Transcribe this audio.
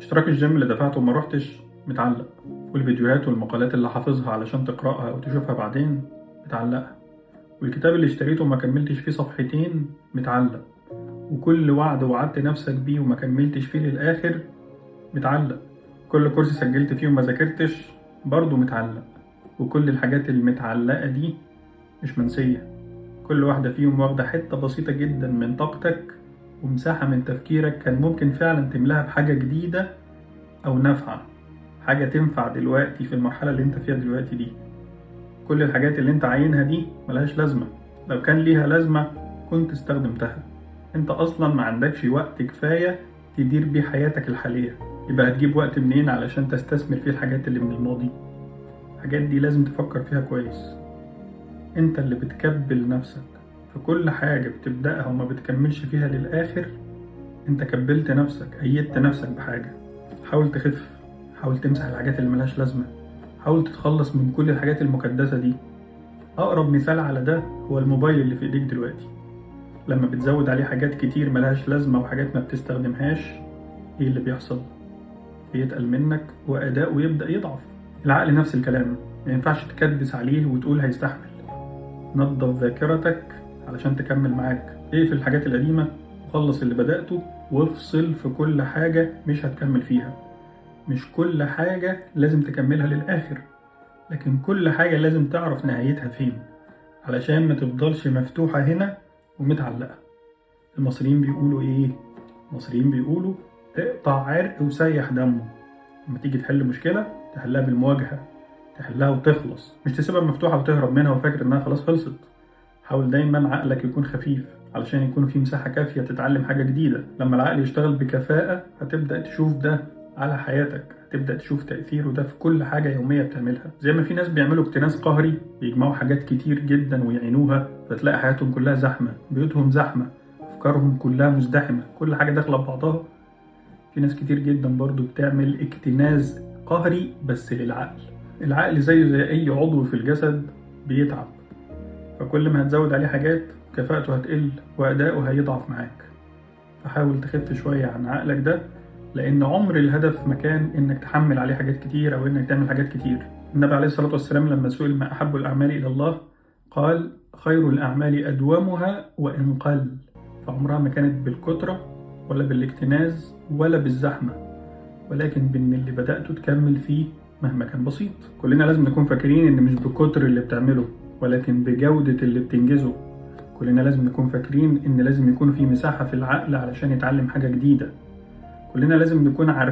اشتراك الجيم اللي دفعته وما روحتش متعلق، والفيديوهات والمقالات اللي حافظها علشان تقرأها أو تشوفها بعدين متعلقة، والكتاب اللي اشتريته وما كملتش فيه صفحتين متعلق، وكل وعد وعدت نفسك بيه وما كملتش فيه للآخر متعلق، كل كورس سجلت فيه وما ذاكرتش برضه متعلق. وكل الحاجات المتعلقة دي مش منسية، كل واحدة فيهم واخدة حتة بسيطة جدا من طاقتك ومساحة من تفكيرك كان ممكن فعلا تملاها بحاجة جديدة أو نافعة، حاجة تنفع دلوقتي في المرحلة اللي انت فيها دلوقتي دي. كل الحاجات اللي انت عاينها دي ملهاش لازمة، لو كان ليها لازمة كنت استخدمتها. انت أصلا ما عندكش وقت كفاية تدير بيه حياتك الحالية، يبقى هتجيب وقت منين علشان تستثمر فيه الحاجات اللي من الماضي؟ الحاجات دي لازم تفكر فيها كويس. انت اللي بتكبل نفسك في كل حاجة بتبدأها وما بتكملش فيها للآخر. انت كبلت نفسك، أيدت نفسك بحاجة. حاول تخف، حاول تمسح الحاجات اللي ملهاش لازمة، حاول تتخلص من كل الحاجات المكدسة دي. أقرب مثال على ده هو الموبايل اللي في إيديك دلوقتي، لما بتزود عليه حاجات كتير ملهاش لازمة وحاجات ما بتستخدمهاش، ايه اللي بيحصل؟ بيتقل منك وأداؤه يبدأ يضعف. العقل نفس الكلام، ما ينفعش تكدس عليه وتقول هيستحمل. نظف ذاكرتك علشان تكمل معاك، اقفل الحاجات القديمة وخلص اللي بدأته، وافصل في كل حاجة مش هتكمل فيها. مش كل حاجة لازم تكملها للآخر، لكن كل حاجة لازم تعرف نهايتها فين علشان ما تفضلش مفتوحة هنا ومتعلقة. المصريين بيقولوا ايه؟ المصريين بيقولوا اقطع عرق وسيح دمه. لما تيجي تحل مشكلة تحلها بالمواجهة، تحلها وتخلص، مش تسيبها مفتوحة وتهرب منها وفاكر انها خلاص خلصت. حاول دايما عقلك يكون خفيف علشان يكون في مساحة كافية تتعلم حاجة جديدة. لما العقل يشتغل بكفاءة هتبدأ تشوف ده على حياتك، هتبدأ تشوف تأثيره ده في كل حاجة يومية بتعملها. زي ما في ناس بيعملوا اكتناز قهري، بيجمعوا حاجات كتير جدا ويعينوها، فتلاقي حياتهم كلها زحمة، بيوتهم زحمة، أفكارهم كلها مزدحمة، كل حاجة داخلة ببعضها. في ناس كتير جدا برضو بتعمل اكتناز قهري بس للعقل. العقل زيه زي أي عضو في الجسد بيتعب، فكل ما هتزود عليه حاجات كفاءته هتقل وأداؤه هيضعف معاك. فحاول تخف شوية عن عقلك ده، لأن عمر الهدف مكان إنك تحمل عليه حاجات كتير أو إنك تعمل حاجات كتير. النبي عليه الصلاة والسلام لما سئل ما أحب الأعمال إلى الله قال خير الأعمال أدومها وإن قل. فعمرها ما كانت بالكترة ولا بالاكتناز ولا بالزحمة، ولكن بإن اللي بدأته تكمل فيه مهما كان بسيط. كلنا لازم نكون فاكرين إن مش بكتر اللي بتعمله ولكن بجودة اللي بتنجزه. كلنا لازم نكون فاكرين إن لازم يكون في مساحة في العقل علشان يتعلم حاجة جديدة. كلنا لازم نكون عارفين